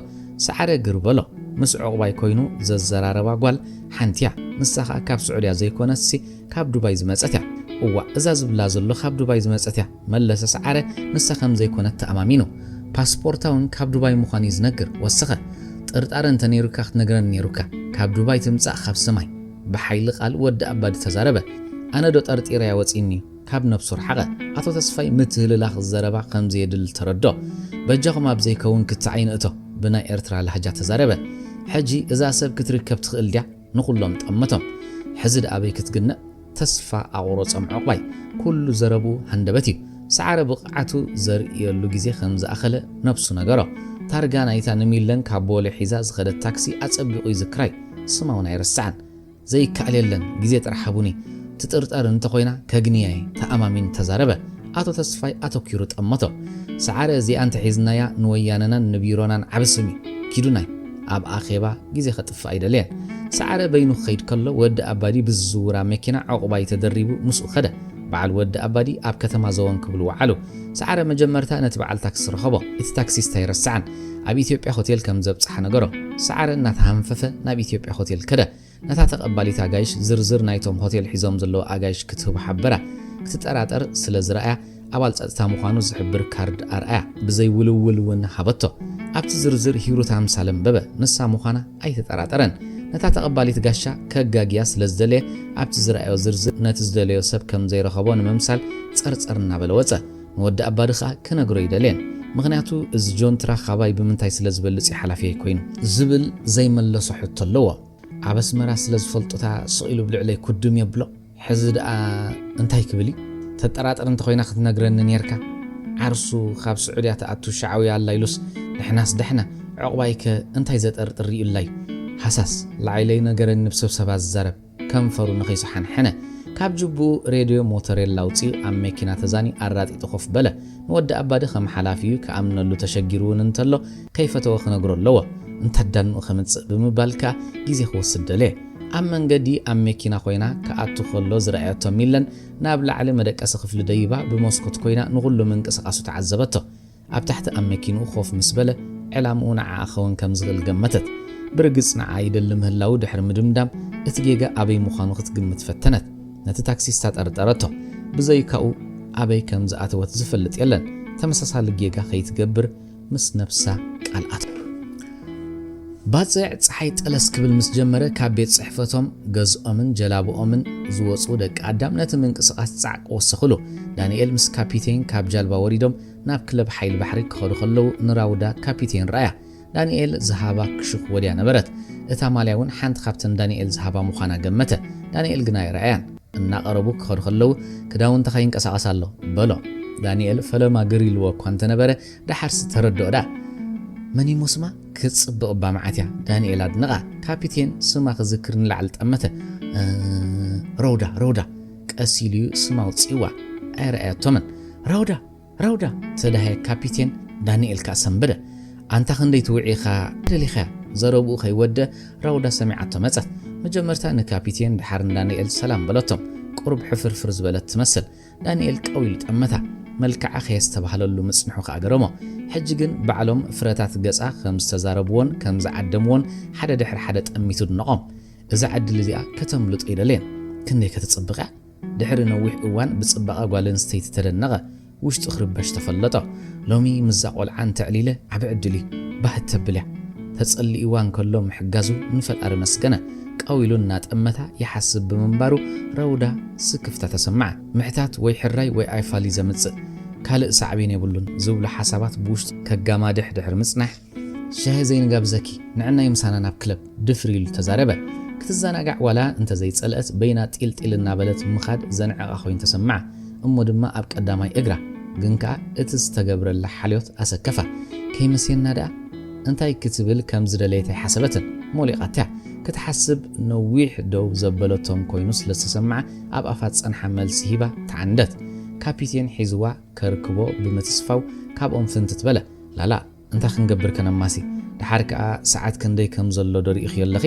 ሰዓረ ግር በሎ። ምስ ዑቕባይ ኮይኑ ዘዘራረባ ጓል ሓንቲ እያ። ንሳ ኸኣ ካብ ስዑድያ ዘይኮነትሲ ካብ ዱባይ ዝመጸት እያ። እዋእ፣ እዛ ዝብላ ዘሎ ካብ ዱባይ ዝመጸት እያ፣ መለሰ ሰዓረ ንሳ ከም ዘይኮነት ተኣማሚኑ። ፓስፖርታ እውን ካብ ዱባይ ምዃኑ እዩ ዝነግር። ወሰኸ። ጥርጣረ እንተ ነይሩካ ክትነግረኒ ነይሩካ። ካብ ዱባይ ትምጻእ ካብ ሰማይ። ብሓይሊ ቃል ወዲ ኣባዲ ተዛረበ። ኣነ ዶ ጠርጢረያ ወጺእኒ እዩ? ካብ ነብሱ ረሓቐ። ኣቶ ተስፋይ ምትህልላኽ ዘረባ ከም ዘየድሊ ተረዶ። በጃኹም ኣብ ዘይከውን ክትዕ ኣይንእቶ፣ ብናይ ኤርትራ ላህጃ ተዛረበ። ሕጂ እዛ ሰብ ክትርከብ ትኽእል ድያ? ንኹሎም ጠመቶም። ሕዚ ደኣ ኣበይ ክትግነእ? ተስፋ ኣቑረጾም ዑቕባይ። ኩሉ ዘረብኡ ሃንደበት እዩ። ሰዓረ ብቕዓቱ ዘርእየሉ ግዜ ከም ዝኣኸለ ነብሱ ነገሮ። ታርጋ ናይታ ንሚለን ካብ ቦሌ ሒዛ ዝኸደት ታክሲ ኣጸቢቑ ይዝክራ እዩ። ስማ እውን ኣይረስዓን። ዘይከኣል የለን፣ ግዜ ጥራሕ ሃቡኒ። ትጥርጠር እንተኾይና ከግንያ እየ፣ ተኣማሚኑ ተዛረበ። ኣቶ ተስፋይ ኣተኲሩ ጠመቶ። ሰዓረ እዚኣ እንተሒዝናያ ንወያነናን ንቢሮናን ዓቢ ስም እዩ። ኪዱናይ ኣብ ኣኼባ ግዜ ከጥፍእ ኣይደለየን። ሰዓረ በይኑ ክኸይድ ከሎ ወዲ ኣባዲ ብዝዝውራ መኪና ዑቕባይ ተደሪቡ ምስኡ ከደ። በዓል ወዲ ኣባዲ ኣብ ከተማ ዘወን ክብሉ ወዓሉ። ሰዓረ መጀመርታ ነቲ በዓል ታክሲ ረኸቦ። እቲ ታክሲስት ኣይረስዓን። ኣብ ኢትዮጵያ ሆቴል ከም ዘብጽሓ ነገሮ። ሰዓረ እናተሃንፈፈ ናብ ኢትዮጵያ ሆቴል ከደ። ነታ ተቐባሊት ኣጋይሽ ዝርዝር ናይቶም ሆቴል ሒዞም ዘለዉ ኣጋይሽ ክትህቦ ሓበራ። ክትጠራጠር ስለ ዝረኣያ ኣባል ጸጥታ ምዃኑ ዝሕብር ካርድ ኣርኣያ። ብዘይ ውልውል እውን ሃበቶ። ኣብቲ ዝርዝር ሂሩት ኣምሳል ኣንበበ። ንሳ ምዃና ኣይተጠራጠረን። ነታ ተቐባሊት ጋሻ ከጋግያ ስለ ዝደለየ ኣብቲ ዝረኣዮ ዝርዝር ነቲ ዝደለዮ ሰብ ከም ዘይረኸቦ ንምምሳል ጸርጸር እናበለ ወጸ። ንወዲ ኣባዲ ኸኣ ክነግሮ ኣይደለየን። ምኽንያቱ እዚ ጆንትራ ካባይ ብምንታይ ስለ ዝበልጽ እዩ ሓላፊየይ ኮይኑ? ዝብል ዘይመለሶ ሕቶ ኣለዎ። ኣብ ኣስመራ ስለ ዝፈልጦታ ስቕ ኢሉ ብልዕለይ ኩድም የብሎ። ሕዚ ደኣ እንታይ ክብል እዩ? ተጠራጥር እንተኾይና ክትነግረኒ ኔርካ። ዓርሱ ካብ ስዑድያ ትኣቱ ሻዕውያ ኣላ ኢሉስ ንሕናስ ደሕና። ዕቑባይከ እንታይ ዘጠርጥር ሪኡላ እዩ? ሃሳስ፣ ላዕለይ ነገረኒ ብስብሰባ ዝዛረብ። ከንፈሩ ንኸይሱ ሓንሐነ። ካብ ጅብኡ ሬድዮ ሞተሬላ ኣውጺኡ ኣብ መኪና ተዛንዩ ኣራጢጡ ኮፍ በለ። ንወዲ ኣባዲ ከም ሓላፊኡ ክኣምነሉ ተሸጊሩ እውን እንተሎ ከይፈተወ ክነግሮ ኣለዎ። እንተዳንኡ ከምጽእ ብምባል ከኣ ግዜ ክወስድ ደለየ። ኣብ መንገዲ ኣብ መኪና ኮይና ክኣቱ ከሎ ዝረኣየቶ ሚለን ናብ ላዕሊ መደቀሲ ክፍሊ ደይባ ብመስኮት ኮይና ንኹሉ ምንቅስቓሱ ተዓዘበቶ። ኣብ ታሕቲ ኣብ መኪንኡ ኮፍ ምስ በለ ዕላምኡ ንዓኣ ክኸውን ከም ዝኽእል ገመተት። ብርግጽ ንዓኣ ይደሊ ምህላዉ ድሕሪ ምድምዳም እቲ ጌጋ ኣበይ ምዃኑ ክትግምት ፈተነት። ነቲ ታክሲስታ ጠርጠረቶ። ብዘይካኡ ኣበይ ከም ዝኣተወት ዝፈልጥ የለን። ተመሳሳሊ ጌጋ ከይትገብር ምስ ነብሳ ቃል ኣት ባጽዕ ጸሓይ ጠለስ ክብል ምስ ጀመረ ካብ ቤት ጽሕፈቶም ገዝኦምን ጀላብኦምን ዝወጹ ደቂ ኣዳም ነቲ ምንቅስቓስ ጻዕ ክወሰኽሉ፣ ዳንኤል ምስ ካፒቴን ካብ ጃልባ ወሪዶም ናብ ክለብ ሓይሊ ባሕሪ ክኸዱ ከለዉ ንራውዳ ካፒቴን ረኣያ። ዳንኤል ዝሃባ ክሹኽ ወድያ ነበረት። እታ ማልያ እውን ሓንቲ ካብተን ዳንኤል ዝሃባ ምዃና ገመተ። ዳንኤል ግና ኣይረኣያን። እናቐረቡ ክኸዱ ከለዉ፣ "ክዳውንትኻ ይንቀሳቐስ ኣሎ" በሎ። ዳንኤል ፈለማ ግር ኢልዎ እኳ እንተነበረ፣ ደሓርሲ ተረድኦ ደኣ። "መን እሞ ስማ? ክጽብቕ እባ መዓት እያ!" ዳንኤል ኣድነቓ። ካፒቴን ስማ ክዝክር ንላዕሊ ጠመተ። "እ፣ ረውዳ፣ ረውዳ!" ቀስ ኢሉ እዩ ስማ ኣውጺእዋ። ኣይረኣየቶምን። "ረውዳ! ረውዳ!" ተዳህየ ካፒቴን። ዳንኤል ከኣ ሰንበደ። "ኣንታ ክንደይ ትውዒ ኢኻ ደሊኻያ?" ዘረብኡ ከይወደ ረውዳ ሰሚዓቶ መጸት። መጀመርታ ንካፒቴን ድሓር ንዳንኤል ሰላም በለቶም። ቁሩብ ሕፍርፍር ዝበለት ትመስል። ዳንኤል ቀው ኢሉ ጠመታ። መልክዓ ከየስተባህለሉ ምጽንሑ ከኣ ገረሞ። ሕጂ ግን ባዕሎም ፍረታት ገጻ ከም ዝተዛረብዎን ከም ዝዓደምዎን ሓደ ድሕሪ ሓደ ጠሚቱ ድነቖም። እዛ ዕድል እዚኣ ከተምልጦ ኣይደለየን። ክንደይ ከተጽብቕ እያ! ድሕሪ ነዊሕ እዋን ብጽባቐ ጓል ኣንስተይቲ ተደነቐ። ውሽጡ ክርበሽ ተፈለጦ። ሎሚ ምስዛ ቆልዓ እንተዕሊለ ዓቢ ዕድል እዩ። ባህ እተብል እያ። ተጸሊእዋ እንከሎ ምሕጋዙ ንፈጣሪ መስገነ። ቀው ኢሉ እናጠመታ ይሓስብ ብምንባሩ ረውዳ ስክፍታ ተሰምዓ። ምሕታት ወይ ሕራይ ወይ ኣይፋል እዩ ዘምጽእ። ካልእ ሳዕቤን የብሉን ዝብሉ ሓሳባት ብውሽጡ ከጋማድሕ ድሕሪ ምጽናሕ፣ "ሻሂ ዘይንጋብዘኪ፣ ንዕናይ ምሳና ናብ ክለብ" ድፍር ኢሉ ተዛረበ። ክትዘናጋዕ ዋላ እንተ ዘይጸልአት፣ በይና ጢልጢል እናበለት ምኻድ ዘንዕቓ ኮይኑ ተሰምዓ። እሞ ድማ ኣብ ቀዳማይ እግራ። ግን ከኣ እቲ ዝተገብረላ ሓልዮት ኣሰከፋ። ከይመስየና ደኣ እንታይ ክትብል ከም ዝደለየት ኣይሓሰበትን። ሞሊቓታ ክትሓስብ ነዊሕ ደው ዘበለቶም ኮይኑ ስለ ዝተሰምዓ፣ ኣብ ኣፋ ዝጸንሓ መልሲ ሂባ ተዓንደት። ካፒቴን ሒዝዋ ከርክቦ ብምትስፋው ካብኦም ፍንትት በለ። "ላላ፣ እንታይ ክንገብር ከነማሲ? ደሓር ከኣ ሰዓት ክንደይ ከም ዘሎ ዶ ርኢኽዮ ኣለኺ?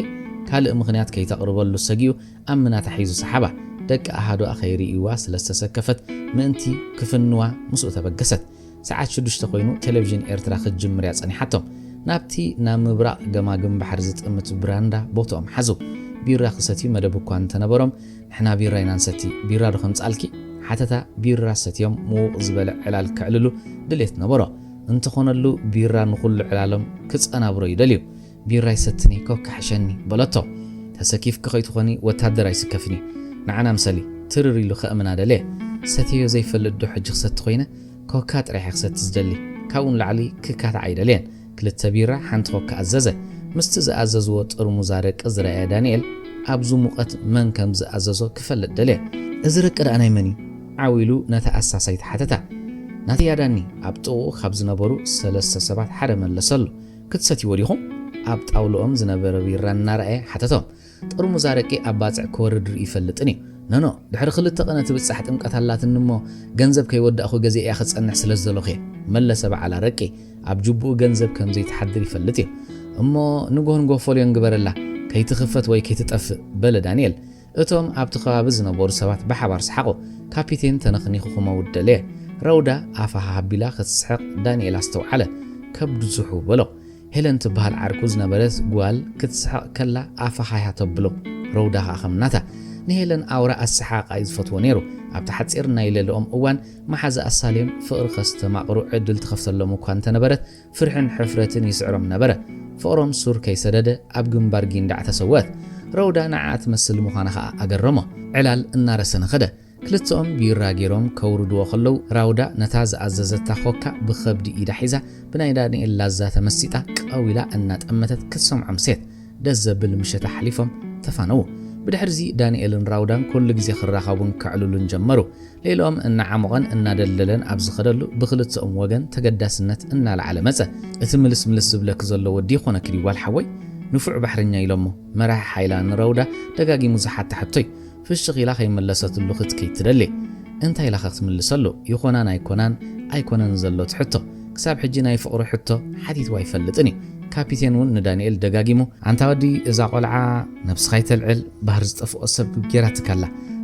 ካልእ ምኽንያት ከይተቕርበሉ ሰጊኡ ኣብ ምናታ ሒዙ ሰሓባ። ደቂ ኣሃዱኣ ከይርእይዋ ስለ ዝተሰከፈት ምእንቲ ክፍንዋ ምስኡ ተበገሰት። ሰዓት ሽዱሽተ ኮይኑ ቴሌቪዥን ኤርትራ ክትጅምር እያ ጸኒሓቶም። ናብቲ ናብ ምብራቕ ገማግም ባሕሪ ዝጥምት ብራንዳ ቦትኦም ሓዙ። ቢራ ክሰትዩ መደብ እኳ እንተነበሮም፣ "ንሕና ቢራ ኢና ንሰቲ፣ ቢራ ዶ ከምጽኣልኪ?" ሓተታ። ቢራ ሰትዮም ምዉቕ ዝበለ ዕላል ከዕልሉ ድሌት ነበሮ። እንተኾነሉ ቢራ ንኹሉ ዕላሎም ክጸናብሮ እዩ ደልዩ። "ቢራ ይሰትኒ፣ ኮካ ሕሸኒ" በለቶ። "ተሰኪፍኪ ከይትኾኒ ወታደር ኣይስከፍን እዩ። ንዓና ምሰሊ" ትርር ኢሉ ከእምና ደለየ። "ሰትየዮ ዘይፈልጥ ዶ ሕጂ ክሰቲ ኮይነ? ኮካ ጥራሕ እየ ክሰቲ ዝደሊ። ካብኡ ንላዕሊ ክካታዕ ኣይደልየን።" ክልተ ቢራ፣ ሓንቲ ኮካ ኣዘዘ። ምስቲ ዝኣዘዝዎ ጥርሙዝ ኣረቂ ዝረኣየ ዳንኤል፣ ኣብዚ ሙቐት መን ከም ዝኣዘዞ ክፈልጥ ደልየ። "እዚ ረቂ ደኣ ናይ መን እዩ?" ዓው ኢሉ ነታ ኣሳሳይት ሓተታ። "ናተይ እያ ዳኒ!" ኣብ ጥቕኡ ካብ ዝነበሩ ሰለስተ ሰባት ሓደ መለሰሉ። "ክትሰትይዎ ዲኹም?" ኣብ ጣውልኦም ዝነበረ ቢራ እናረኣየ ሓተቶም። ጥርሙዝ ኣረቂ ኣብ ባጽዕ ክወርድ ርኢ ይፈልጥን እዩ። "ኖኖ፣ ድሕሪ ክልተ ቀነ ትብጻሕ ጥምቀት ኣላትኒ እሞ፣ ገንዘብ ከይወዳእኹ ገዚኤያ ክጸንሕ ስለ ዝደለኹ እየ" መለሰ በዓል ኣረቂ። ኣብ ጅቡኡ ገንዘብ ከም ዘይትሓድር ይፈልጥ እዩ። "እሞ ንጎ ንጎ ፎልዮን ግበረላ፣ ከይትኽፈት ወይ ከይትጠፍእ" በለ ዳንኤል። እቶም ኣብቲ ከባቢ ዝነበሩ ሰባት ብሓባር ሰሓቑ። ካፒቴን ተነኽኒኹ ክመውት ደለየ። ረውዳ ኣፋ ሃሃ ኣቢላ ክትስሕቕ ዳንኤል ኣስተውዓለ። "ከብዱ ዝሑ" በሎ። ሄለን ትበሃል ዓርኩ ዝነበረት ጓል ክትስሕቕ ከላ ኣፋ ሃሃ ተብሎ። ረውዳ ኸኣ ከም ናታ። ንሄለን ኣውራ ኣሰሓቓ እዩ ዝፈትዎ ነይሩ። ኣብቲ ሓጺር ናይ ሌልኦም እዋን መሓዛኣ ሳሌም ፍቕሪ ከስተማቕሩ ዕድል ትኸፍተሎም እኳ እንተነበረት፣ ፍርሕን ሕፍረትን ይስዕሮም ነበረ። ፍቕሮም ሱር ከይሰደደ ኣብ ግንባር ጊንዳዕ ተሰወት። ረውዳ ንዓኣ ትመስል ምዃና ኸኣ ኣገረሞ። ዕላል እናረሰነ ኸደ። ክልተኦም ቢራ ገይሮም ከውርድዎ ኸለዉ፣ ራውዳ ነታ ዝኣዘዘታ ኮካ ብኸብዲ ኢዳ ሒዛ፣ ብናይ ዳንኤል ላዛ ተመሲጣ፣ ቀው ኢላ እናጠመተት ክትሰምዖም ሴት። ደስ ዘብል ምሸት ኣሕሊፎም ተፋነዉ። ብድሕርዚ ዳንኤልን ራውዳን ኩሉ ግዜ ክራኸቡን ከዕልሉን ጀመሩ። ሌልኦም እናዓሞቐን እናደልደለን ኣብ ዝኸደሉ፣ ብኽልተኦም ወገን ተገዳስነት እናለዓለ መጸ። "እቲ ምልስ ምልስ ዝብለኪ ዘሎ ወዲ ይኾነኪ ድዩ ጓል ሓወይ? ንፉዕ ባሕረኛ" ኢሎሞ። መራሒ ሓይላ ንረውዳ ደጋጊሙ ዝሓታ ሕቶይ። ፍሽኽ ኢላ ከይመለሰትሉ ክትከይድ ትደሊ። እንታይ ኢላ ኸ ክትምልሰሉ? ይኾናን ኣይኮናን፣ ኣይኮነን ዘሎ እቲ ሕቶ። ክሳብ ሕጂ ናይ ፍቕሪ ሕቶ ሓቲትዋ ኣይፈልጥን እዩ። ካፒቴን እውን ንዳንኤል ደጋጊሙ፣ "ኣንታ ወዲ፣ እዛ ቖልዓ ነብስኻ ኣይተልዕል፣ ባህሪ ዝጠፍኦ ሰብ ጌራትካ ኣላ።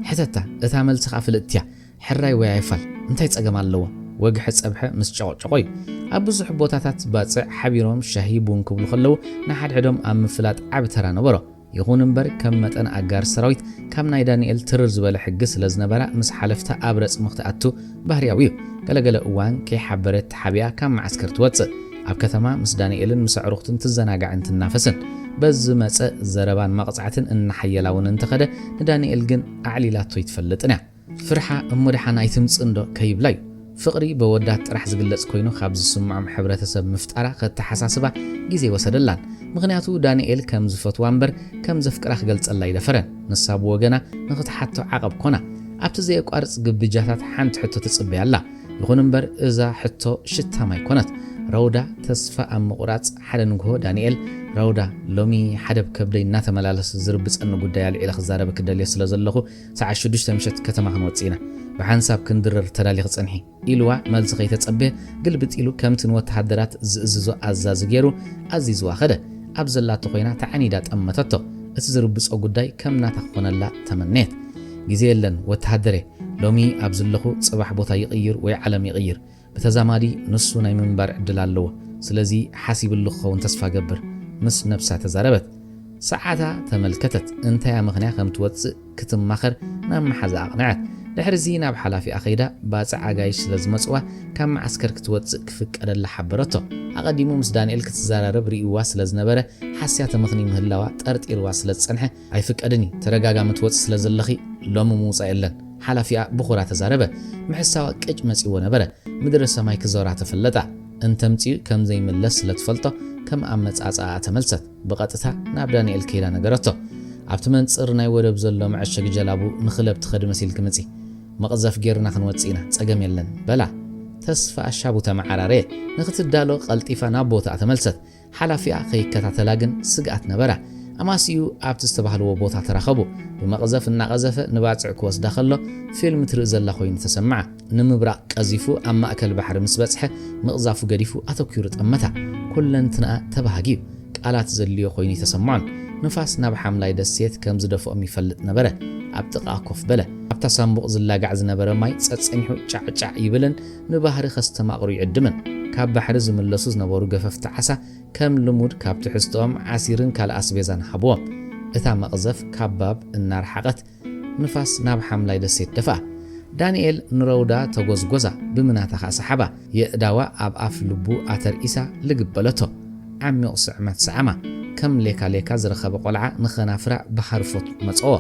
ሕተታ፣ እታ መልሲ ኸኣ ፍልጥቲ እያ። ሕራይ ወይ ኣይፋል፣ እንታይ ጸገም ኣለዎ?" ወግሐ ጸብሐ ምስ ጨቖጨቖ እዩ። ኣብ ብዙሕ ቦታታት ባጽዕ ሓቢሮም ሻሂ ቡን ክብሉ ከለዉ፣ ንሓድሕዶም ኣብ ምፍላጥ ዓቢ ተራ ነበሮ። ይኹን እምበር፣ ከም መጠን ኣጋር ሰራዊት፣ ካብ ናይ ዳንኤል ትርር ዝበለ ሕጊ ስለ ዝነበራ፣ ምስ ሓለፍታ ኣብ ረጽሚ ክትኣቱ ባህርያዊ እዩ። ገለገለ እዋን ከይሓበረት ተሓቢኣ ካብ መዓስከር ትወጽእ። ኣብ ከተማ ምስ ዳንኤልን ምስ ኣዕሩኽቱን ትዘናጋዕን ትናፈስን። በዚ መጸ ዘረባን መቕጻዕትን እናሓየላ እውን እንተኸደ፣ ንዳንኤል ግን ኣዕሊላቶ ኣይትፈልጥን እያ። ፍርሓ እሞ ደሓን ኣይትምጽእ እንዶ ከይብላ እዩ። ፍቕሪ በወዳት ጥራሕ ዝግለጽ ኮይኑ ካብ ዝስምዖም ሕብረተሰብ ምፍጣራ ከተሓሳስባ ግዜ ወሰደላን። ምኽንያቱ ዳንኤል ከም ዝፈትዋ እምበር ከም ዘፍቅራ ክገልጸላ ኣይደፈረን። ንሳ ብወገና ንኽትሓቶ ዓቐብ ኮና። ኣብቲ ዘየቋርጽ ግብጃታት ሓንቲ ሕቶ ትጽበያ ኣላ። ይኹን እምበር እዛ ሕቶ ሽታ ማይ ኮነት። ረውዳ ተስፋ ኣብ ምቑራጽ ሓደ ንግሆ ዳንኤል፣ "ረውዳ፣ ሎሚ ሓደ ብከብደይ እናተመላለሰ ዝርብጸኒ ጉዳይ ኣልዒለ ክዛረበኪ ደልየ ስለ ዘለኹ ሰዓት ሽዱሽተ ምሸት ከተማ ክንወጽእ ኢና። ብሓንሳብ ክንድረር ተዳሊኺ ጽንሒ" ኢልዋ መልሲ ከይተጸበየ ግልብጥ ኢሉ ከምቲ ንወተሃደራት ዝእዝዞ ኣዛዚ ገይሩ ኣዚዝዋ ኸደ። ኣብ ዘላቶ ኮይና ተዓኒዳ ጠመተቶ። እቲ ዝርብጾ ጉዳይ ከም ናታ ክኾነላ ተመነየት። "ግዜ የለን ወተሃደሬ፣ ሎሚ ኣብ ዘለኹ ጽባሕ ቦታ ይቕይር ወይ ዓለም ይቕይር። ብተዛማዲ ንሱ ናይ ምንባር ዕድል ኣለዎ። ስለዚ ሓሲብሉ ክኸውን ተስፋ ገብር" ምስ ነብሳ ተዛረበት። ሰዓታ ተመልከተት። እንታያ ምኽንያ ከም ትወጽእ ክትማኸር ናብ መሓዛ ኣቕንዐት። ድሕሪዚ ናብ ሓላፊኣ ከይዳ ባጽዕ ኣጋይሽ ስለ ዝመጽዋ ካብ መዓስከር ክትወጽእ ክፍቀደላ ሓበረቶ። ኣቐዲሙ ምስ ዳንኤል ክትዘራረብ ርእይዋ ስለ ዝነበረ ሓስያ ተመኽኒ ምህላዋ ጠርጢርዋ ስለ ዝጸንሐ፣ "ኣይፍቀድን እዩ፣ ተደጋጋሚ ትወጽእ ስለ ዘለኺ ሎሚ ምውጻእ የለን" ሓላፊኣ ብኹራ ተዛረበ። ምሕሳዋ ቅጭ መጺዎ ነበረ። ምድሪ ሰማይ ክዞራ ተፈለጣ። እንተምጺኡ ከም ዘይምለስ ስለ ትፈልጦ ከም ኣመጻጽኣ ተመልሰት። ብቐጥታ ናብ ዳንኤል ከይዳ ነገረቶ። "ኣብቲ መንጽር ናይ ወደብ ዘሎ መዐሸጊ ጀላቡ ንኽለብ ትኸዲ መሲልኪ ምጺ። መቕዘፍ ጌርና ክንወጽእ ኢና፣ ጸገም የለን" በላ። ተስፋ ኣሻቡ ተመዓራረየ። ንኽትዳሎ ቀልጢፋ ናብ ቦታኣ ተመልሰት። ሓላፊኣ ከይከታተላ ግን ስግኣት ነበራ። ኣማስይኡ ኣብቲ ዝተባህልዎ ቦታ ተራኸቡ። ብመቕዘፍ እናቐዘፈ ንባጽዕ ክወስዳ ከሎ ፊልም ትርኢ ዘላ ኮይኑ ተሰምዓ። ንምብራቕ ቀዚፉ ኣብ ማእከል ባሕሪ ምስ በጽሐ ምቕዛፉ ገዲፉ ኣተኲሩ ጠመታ። ኩለንትንኣ ተባሃጊ እዩ። ቃላት ዘድልዮ ኮይኑ ኣይተሰምዖን። ንፋስ ናብ ሓምላይ ደሴት ከም ዝደፍኦም ይፈልጥ ነበረ። ኣብ ጥቓኣ ኮፍ በለ። ኣብታ ሳንቡቕ ዝላጋዕ ዝነበረ ማይ ጸጸኒሑ ጫዕጫዕ ይብልን ንባህሪ ከስተማቕሩ ይዕድምን። ካብ ባሕሪ ዝምለሱ ዝነበሩ ገፈፍቲ ዓሳ ከም ልሙድ ካብ ትሕዝቶኦም ዓሲርን ካልእ ኣስቤዛን ሃብዎም። እታ መቕዘፍ ካብ ባብ እናረሓቐት ንፋስ ናብ ሓምላይ ደሴት ደፍኣ። ዳንኤል ንረውዳ ተጎዝጎዛ፣ ብምናታ ኸኣ ሰሓባ። የእዳዋ ኣብ ኣፍ ልቡ ኣተርኢሳ ልግብ በለቶ። ዓሚቕ ስዕመት ሰዓማ። ከም ሌካ ሌካ ዝረኸበ ቆልዓ ንኸናፍራ ብሃርፎት መጸዎ።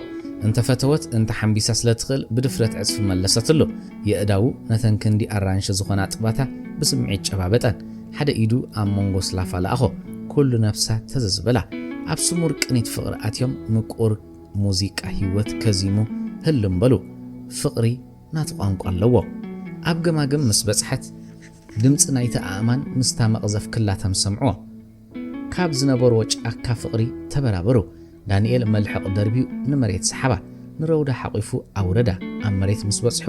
እንተፈተወት፣ እንተሓምቢሳ ስለ ትኽእል ብድፍረት ዕጽፊ መለሰትሉ። የእዳዉ ነተን ክንዲ ኣራንሺ ዝኾና ጥባታ ብስምዒት ጨባበጠን። ሓደ ኢዱ ኣብ መንጎ ስላፋ ለኣኾ። ኩሉ ነብሳ ተዘዝ በላ። ኣብ ስሙር ቅኒት ፍቕሪ ኣትዮም ምቁር ሙዚቃ ህይወት ከዚሙ ህልም በሉ። ፍቕሪ ናቱ ቋንቋ ኣለዎ። ኣብ ገማግም ምስ በጽሐት፣ ድምጺ ናይቲ ኣእማን ምስታ መቕዘፍ ክላተም ሰምዕዎ። ካብ ዝነበርዎ ጫካ ፍቕሪ ተበራበሩ። ዳንኤል መልሕቕ ደርብዩ ንመሬት ሰሓባ። ንረውዳ ሓቒፉ ኣውረዳ። ኣብ መሬት ምስ በጽሑ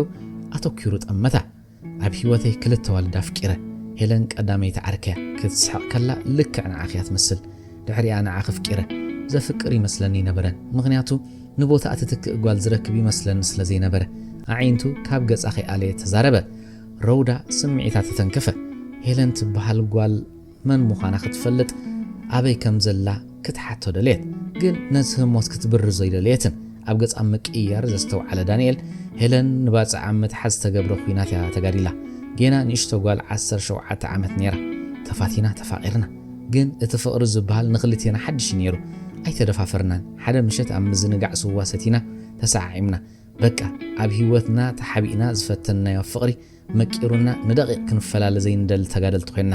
ኣተኲሩ ጠመታ። ኣብ ህይወተይ ክልተ ኣዋልድ ኣፍቂረ። ሄለን ቀዳመይቲ ዓርከያ ክትስሕቕ ከላ ልክዕ ንዓኺ እያ ትመስል። ድሕሪኣ ንዓኺ ኣፍቂረ። ዘፍቅር ይመስለኒ ኣይነበረን። ምኽንያቱ ንቦታኣ ትትክእ ጓል ዝረክብ ይመስለኒ ስለ ዘይነበረ። ኣዒንቱ ካብ ገጻ ከይኣለየ ተዛረበ። ረውዳ ስምዒታ ተተንከፈ። ሄለን ትበሃል ጓል መን ምዃና ክትፈልጥ ኣበይ ከም ዘላ ክትሓቶ ደለየት። ግን ነቲ ህሞት ክትብርዞ ኣይደለየትን። ኣብ ገጻ ምቅይያር ዘስተውዓለ ዳንኤል፣ ሄለን ንባጽዕ ኣብ ምትሓዝ ዝተገብረ ኲናት እያ ተጋዲላ። ጌና ንእሽቶ ጓል ዓሰርተ ሸውዓተ ዓመት ነይራ። ተፋቲና ተፋቒርና። ግን እቲ ፍቕሪ ዝበሃል ንኽልቴና ሓድሽ እዩ ነይሩ። ኣይተደፋፈርናን። ሓደ ምሸት ኣብ ምዝንጋዕ ስዋ ሰቲና ተሰዓዒምና። በቃ፣ ኣብ ህይወትና ተሓቢእና ዝፈተንናዮ ፍቕሪ መቂሩና ንደቂቕ ክንፈላለ ዘይንደሊ ተጋደልቲ ኮይንና።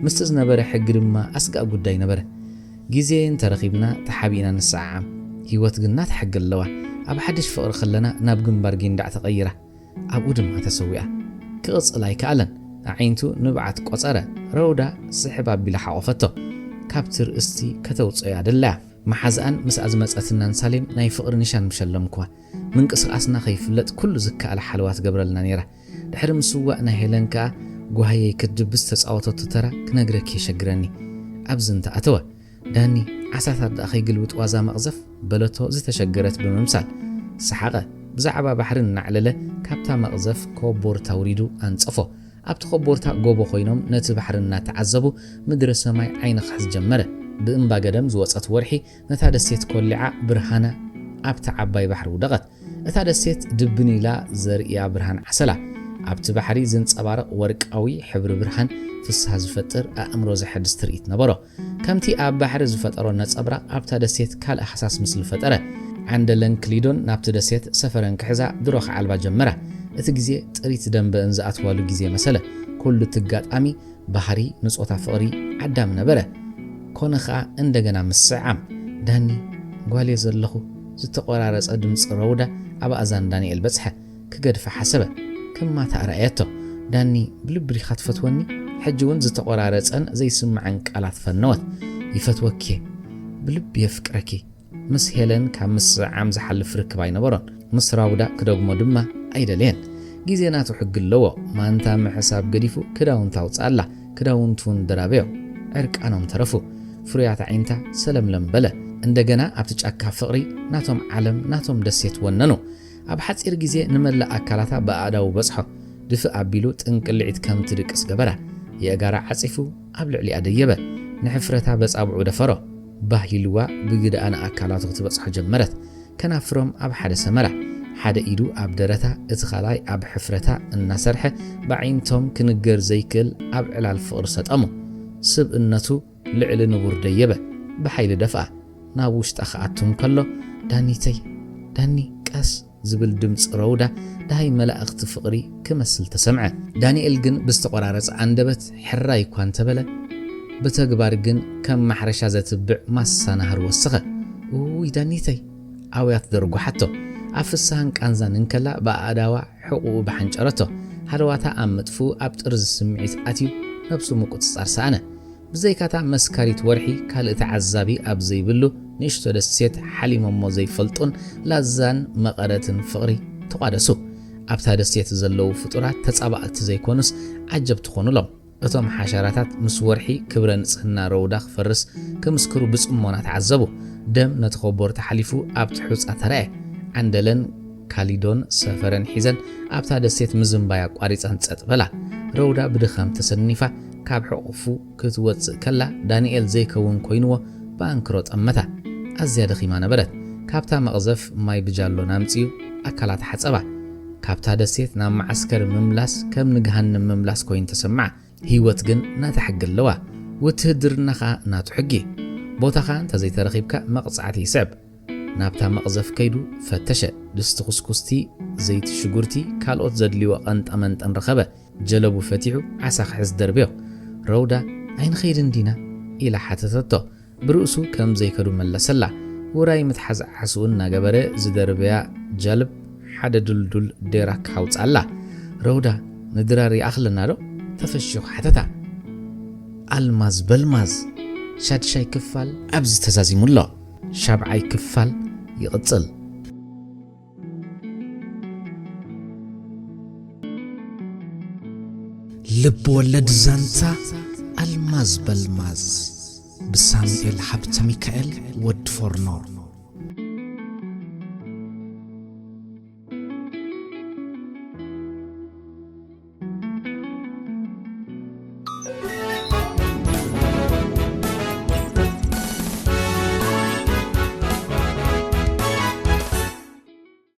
ምስቲ ዝነበረ ሕጊ ድማ ኣስጋእ ጉዳይ ነበረ። ግዜ እንተረኺብና ተሓቢእና ንሰዓዓም። ህይወት ግን ናታ ሕጊ ኣለዋ። ኣብ ሓድሽ ፍቕሪ ከለና ናብ ግንባር ጊንዳዕ ተቐይራ። ኣብኡ ድማ ተሰዊኣ። ክቕጽል ኣይከኣለን። ኣዒንቱ ንብዓት ቆጸረ። ረውዳ ስሕብ ኣቢላ ሓቖፈቶ። ካብቲ ርእስቲ ከተውጽኦያ ደለያ። መሓዝኣን ምስኣ ዝመጸትናን ሳሌም ናይ ፍቕሪ ኒሻን ምሸለምክዋ። ምንቅስቓስና ከይፍለጥ ኩሉ ዝከኣላ ሓለዋ ትገብረልና ነይራ። ድሕሪ ምስዋእ ናይ ሄለን ከኣ ጓህየይ ክትድብስ ተጻወተቶ ተራ ክነግረኪ የሸግረኒ። ኣብዚ እንተኣተወ፣ "ዳኒ፣ ዓሳታት ደኣ ከይግልብጥዋ እዛ መቕዘፍ?" በለቶ ዝተሸገረት ብምምሳል። ሰሓቐ። ብዛዕባ ባሕሪ እናዕለለ ካብታ መቕዘፍ ኮቦርታ ኣውሪዱ ኣንጸፎ። ኣብቲ ኮቦርታ ጎቦ ኮይኖም ነቲ ባሕሪ እናተዓዘቡ ምድረ ሰማይ ዓይኒ ክሕዝ ጀመረ። ብእምባ ገደም ዝወጸት ወርሒ ነታ ደሴት ኮሊዓ ብርሃና ኣብታ ዓባይ ባሕሪ ውደቐት። እታ ደሴት ድብን ኢላ ዘርእያ ብርሃን ዓሰላ። ኣብቲ ባሕሪ ዝንጸባረቕ ወርቃዊ ሕብሪ ብርሃን ፍስሃ ዝፈጥር ኣእምሮ ዘሐድስ ትርኢት ነበሮ። ከምቲ ኣብ ባሕሪ ዝፈጠሮ ነጸብራቕ ኣብታ ደሴት ካልእ ሃሳስ ምስሊ ፈጠረ። ዓንደለን ክሊዶን ናብቲ ደሴት ሰፈረን ክሕዛ ድሮ ክዓልባ ጀመራ። እቲ ግዜ ጥሪት ደንበእን ዝኣትዋሉ ግዜ መሰለ። ኩሉ እቲ ኣጋጣሚ ባህሪ ንጾታ ፍቕሪ ዓዳም ነበረ። ኮነ ኸኣ እንደገና ምስዕዓም። ዳኒ፣ ጓልየ ዘለኹ። ዝተቖራረጸ ድምጺ ረውዳ ኣብ ኣእዛን ዳንኤል በጽሐ። ክገድፋ ሓሰበ። ክማታ ኣርኣየቶ። ዳኒ፣ ብልቢ ዲኻ ትፈትወኒ? ሕጂ እውን ዝተቖራረጸን ዘይስማዕን ቃላት ፈነወት። ይፈትወኪ። ብልቢ የፍቅረኪ። ምስ ሄለን ካብ ምስዕዓም ዝሓልፍ ርክብ ኣይነበሮን። ምስ ራውዳ ክደግሞ ድማ ኣይደለየን። ግዜ ናቱ ሕጊ ኣለዎ። ማንታ ምሕሳብ ገዲፉ ክዳውንታ ኣውጽኣላ። ክዳውንቱ እውን ደራበዮ። ዕርቃኖም ተረፉ። ፍሩያት ኣዒንታ ሰለምለም በለ። እንደገና ኣብቲ ጫካ ፍቕሪ ናቶም ዓለም ናቶም ደሴት ወነኑ። ኣብ ሓጺር ግዜ ንመላእ ኣካላታ ብኣእዳዉ በጽሖ። ድፍእ ኣቢሉ ጥንቅልዒት ከም ትድቅስ ገበራ። የእጋራ ዓጺፉ ኣብ ልዕሊኣ ደየበ። ንሕፍረታ በጻብዑ ደፈሮ። ባህ ኢልዋ ብግድኣ ንኣካላቱ ክትበጽሖ ጀመረት። ከናፍሮም ኣብ ሓደ ሰመራ። ሓደ ኢዱ ኣብ ደረታ፣ እቲ ካልኣይ ኣብ ሕፍረታ እናሰርሐ ብኣዒንቶም ክንገር ዘይክእል ኣብ ዕላል ፍቕሪ ሰጠሙ። ስብእነቱ ልዕሊ ንቡር ደየበ። ብሓይሊ ደፍኣ። ናብ ውሽጣ ክኣቱ እንከሎ፣ ዳኒተይ፣ ዳኒ፣ ቀስ ዝብል ድምፂ ረውዳ ደሃይ መላእኽቲ ፍቕሪ ክመስል ተሰምዐ። ዳንኤል ግን ብዝተቖራረፀ ኣንደበት ሕራይ እኳ እንተበለ፣ ብተግባር ግን ከም ማሕረሻ ዘትብዕ ማሳ ናህሪ ወሰኸ። ውይ ዳኒተይ፣ ኣውያት ደርጓሓቶ። ኣብ ፍስሃን ቃንዛን እንከላ ብኣእዳዋ ሕቑኡ ብሓንጨረቶ። ሃለዋታ ኣብ ምጥፍኡ ኣብ ጥርዚ ስምዒት ኣትዩ ነብሱ ምቁጽጻር ሰኣነ። ብዘይካታ መስካሪት ወርሒ ካልእ ተዓዛቢ ኣብ ዘይብሉ ንእሽቶ ደሴት ሓሊሞሞ ዘይፈልጡን ላዛን መቐረትን ፍቕሪ ተቋደሱ። ኣብታ ደሴት ዘለዉ ፍጡራት ተጻባእቲ ዘይኮኑስ ዓጀብቲ ኮኑሎም። እቶም ሓሸራታት ምስ ወርሒ ክብረ ንጽህና ረውዳ ክፈርስ ክምስክሩ ብጽሞና ተዓዘቡ። ደም ነቲ ኮቦርታ ሓሊፉ ኣብቲ ሑጻ ተራእየ። ዓንደለን ካሊዶን ሰፈረን ሒዘን ኣብታ ደሴት ምዝንባይ ኣቋሪጸን ጸጥ በላ። ረውዳ ብድኻም ተሰኒፋ ካብ ሕቑፉ ክትወጽእ ከላ ዳንኤል ዘይከውን ኮይንዎ ብኣንክሮ ጠመታ። ኣዝያ ደኺማ ነበረት። ካብታ መቕዘፍ ማይ ብጃሎን ኣምጺኡ ኣካላታ ሓጸባ። ካብታ ደሴት ናብ መዓስከር ምምላስ ከም ንገሃንም ምምላስ ኮይኑ ተሰምዓ። ህይወት ግን ናታ ሕጊ ኣለዋ። ውትህድርና ኸኣ ናቱ ሕጊ። ቦታኻ እንተዘይተረኺብካ መቕጻዕቲ ይስዕብ። ናብታ መቕዘፍ ከይዱ ፈተሸ። ድስቲ ኩስኩስቲ፣ ዘይቲ ሽጉርቲ፣ ካልኦት ዘድልይዎ ቐንጠመንጠን ረኸበ። ጀለቡ ፈቲሑ ዓሳ ክሕዝ ደርብዮ። ረውዳ፣ ኣይንኸይድን ዲና? ኢላ ሓተተቶ። ብርእሱ ከም ዘይከዱ መለሰላ። ውራይ ምትሓዝ ዓስኡ እናገበረ ዝደርበያ ጃልብ ሓደ ድልዱል ዴራክ ኣውጽኣላ። ረውዳ፣ ንድራር ይኣኽለና ዶ? ተፈሺኹ ሓተታ። ኣልማዝ በልማዝ ሻድሻይ ክፋል ኣብዚ ተዛዚሙ ኣሎ። ሻብዓይ ክፋል ይቕጽል። ልብ ወለድ ዛንታ ኣልማዝ በልማዝ ብሳሙኤል ሃብተ ሚካኤል ወዲ ፎርኖ።